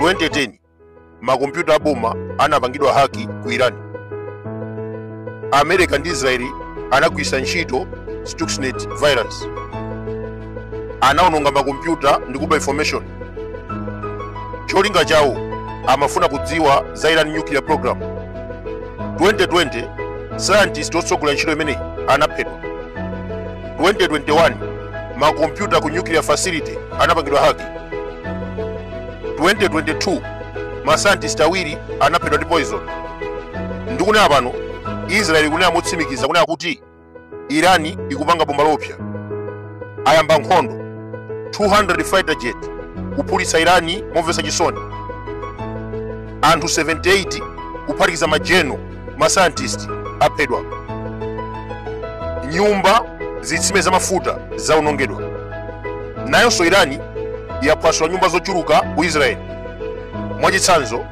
2010 makompyuta aboma anapangidwa hack ku Iran. America ndi Israeli anagwiritsa ntchito Stuxnet virus, anaononga makompyuta ndi kuba information. Cholinga chawo amafuna kudziwa za Iran nuclear program. 2020 scientist otsogola ntchito imeneyi anaphedwa. 2021 makompyuta ku nuclear facility anapangidwa hack. 2022 ma scientist awiri anaphedwa ndi poison. Ndikunena pano, Israeli kunena motsimikiza kunena kuti Iran ikupanga bomba lopsa. Ayamba nkhondo. 200 fighter jet kuphulitsa Iran momvetsa chisoni. Anthu 78 kuphatikiza majeno, ma scientist aphedwa. Nyumba, zitsime za mafuta zaonongedwa. Nayonso Iran yaphwasula nyumba zochuluka ku Israeli. Mwachitsanzo,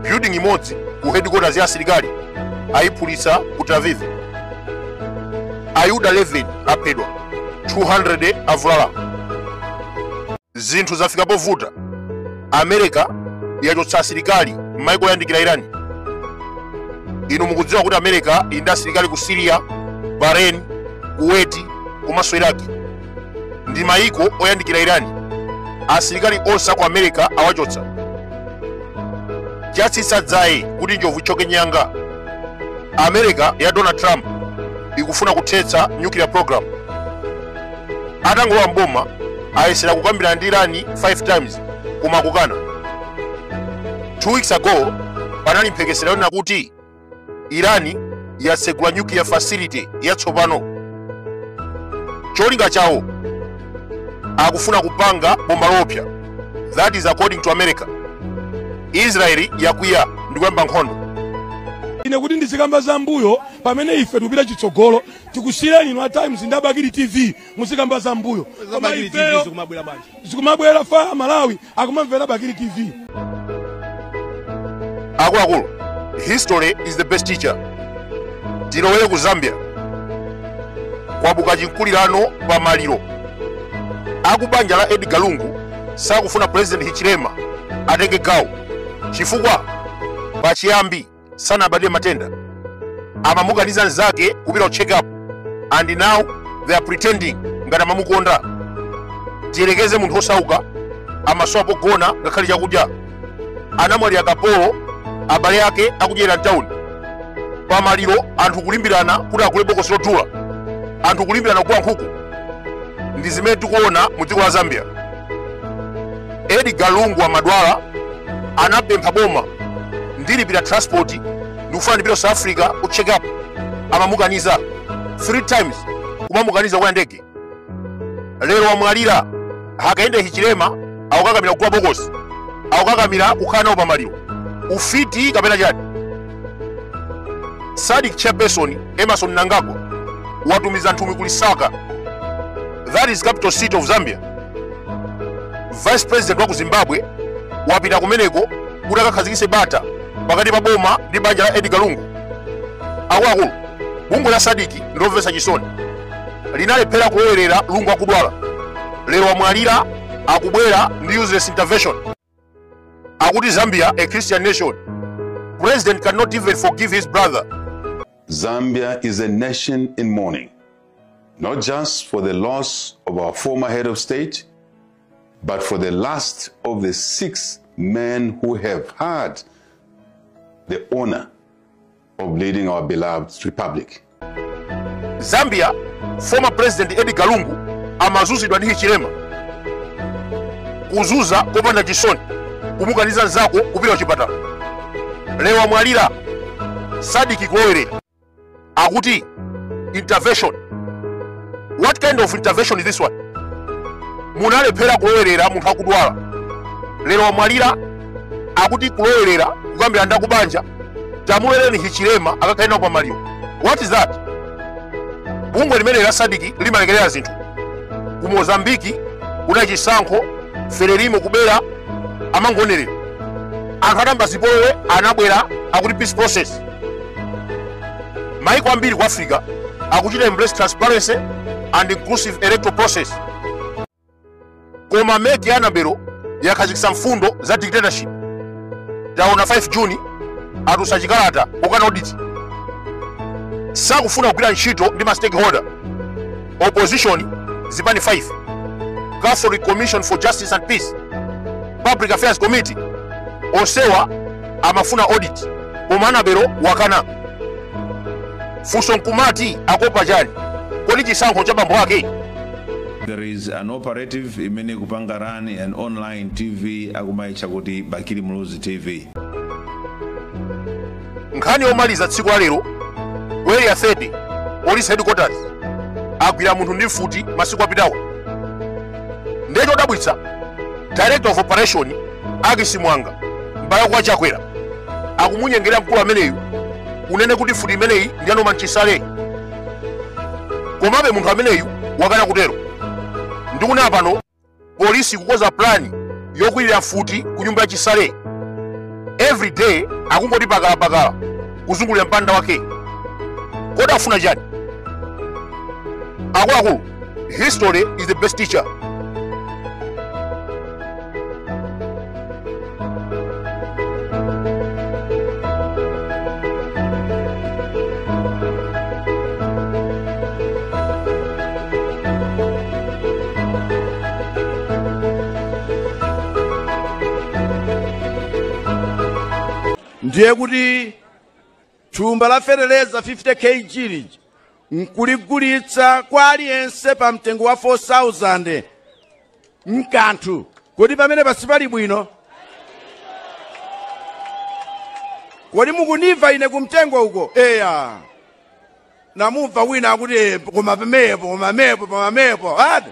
building imodzi ku headquarters ya asilikali ayiphulitsa ku Tel Aviv. Ayuda 11 aphedwa, 200 avulala. Zinthu zafika povuta. America yachotsa asilikali m'maiko oyandikira Iran. Inu mukudziwa kuti America ili ndi asilikali ku Syria, Bahrain, Kuwait komanso Iraq, ndi maiko oyandikira Iran. Asilikali onse aku America awachotsa. Chatsitsa dzaye kuti njovu ichoke nyanga. America ya Donald Trump ikufuna kuthetsa nuclear program. Atangolowa mboma ayesera kukambirana ndi Iran 5 times koma akukana. 2 weeks ago panali mphekesera yonena kuti Iran yatsegula nuclear facility yatsopano. Cholinga chawo akufuna kupanga bomba lopsa. That is according to America. Israeli yakwiya ndi kuyamba nkhondo. Ine kuti ndizikamba za mbuyo pamene ife tikupita chitsogolo, tikusiyireni inu a Times ndi Abakili TV muzikamba za mbuyo, koma Bakili TV ifeyo zikumabwera bwanji? Zikumabwera fa Malawi akumamvera Bakili TV. Akuluakulu, history is the best teacher. Tilowere ku Zambia. Kwabuka chinkulirano pa maliro. Akubanja la Edgar Lungu sakufuna President Hichilema atenge gawo chifukwa pachiyambi sanabadwe matenda, amamukaniza nzake kupita ku check up, and now they are pretending ngati amamukonda. Tiyelekeze munthu osauka amasowa pogona ngakhale chakudya, anamwalira kapolo, abale ake akudyera mtawuni. Pamaliro anthu kulimbirana kuti agule bokosi lodula, anthu kulimbirana kugula nkhuku. Ndi zimene tikuona mu dziko la Zambia. Edgar Lungu amadwala, anapempha boma, ndilipira transport, ndikufuna ndipite South Africa ku check up. Amamukaniza 3 times, kumamukaniza kwa ndege. Lero wamwalira, Hakainde Hichilema akukakamira kugula bokosi, akukakamira kukhala nawo pamaliro. Ufiti kapena chani? SADC chairperson Emerson Mnangagwa watumiza nthumwi ku Lusaka, that is capital city of Zambia. Vice president wa ku Zimbabwe wapita kumeneko kuti akakhazikitse bata pakati pa boma ndi banja la Edgar Lungu. Akuluakulu, bungwe la SADC ndilomvetsa chisoni, linalephera kulowerera Lungu akudwala. Lero wamwalira, akubwera ndi useless intervention. Akuti Zambia, a Christian nation, president cannot even forgive his brother. Zambia is a nation in mourning, not just for the loss of our former head of state, but for the last of the 6 men who have had the honor of leading our beloved republic. Zambia, former President Edgar Lungu amazuzidwa ndi Hichilema, kuzuza kopanda chisoni, kumukaniza nzako kupita kuchipatala. Lero amwalira, SADC kulowerera, akuti intervention. What kind of intervention is this one? Munalephera kulowerera munthu akudwala, lero wamwalira, akuti kulowerera kukambira ndakubanja, tamulereni Hichilema akakhale nawo pamaliro. What is that? Bungwe limene la SADC limalekerera zinthu. Ku Mozambiki kuna chisankho, Frelimo kubera, amangonerera. Anthu atamba zipolowe anabwera akuti peace process. Maiko ambiri ku Africa akuchita embrace transparency and inclusive electoral process, koma MEC ya Anabelo yakhazikitsa mfundo za dictatorship. Taona 5 Juni atulutsa chikalata pokana audit. Sakufuna kugwira ntchito ndi ma stakeholder, opposition zipani 5, Catholic Commission for Justice and Peace, Public Affairs Committee, onsewa amafuna audit, koma Anabelo wakana. Funso nkumati, akopa chani? Kodi chisankho cha bambo ake? There is an operative imene kupanga run an online TV, akumaitcha kuti Bakili Muluzi TV. Nkhani yomaliza tsiku la lero, ku Area 30 Police Headquarters agwira munthu ndi mfuti masiku apitawo. Ndiye chodabwitsa, Director of Operation Agisi Mwanga, m'bale kwa Chakwera, akumunyengerera mkulu ameneyu unene kuti mfuti imeneyi ndi ya Norman Chisale. Komabe munthu ameneyu wakana kutero. Ndikunena pano polisi kukoza plani yokwirira mfuti ku nyumba ya Chisale. Every day akungoti pakalapakala kuzungulira mpanda wake. Kodi afuna chani? Akuluakulu, history is the best teacher. Ndiye kuti thumba la feteleza 50 kg lija nkuligulitsa kwa aliyense pa mtengo wa 4000 mkanthu. Kodi pamene pasipali bwino? Kodi mukunimva ine kumtengo uko? Eya, namumva wina akuti, "Eh, koma pamepo, koma mepo, koma mepo ati."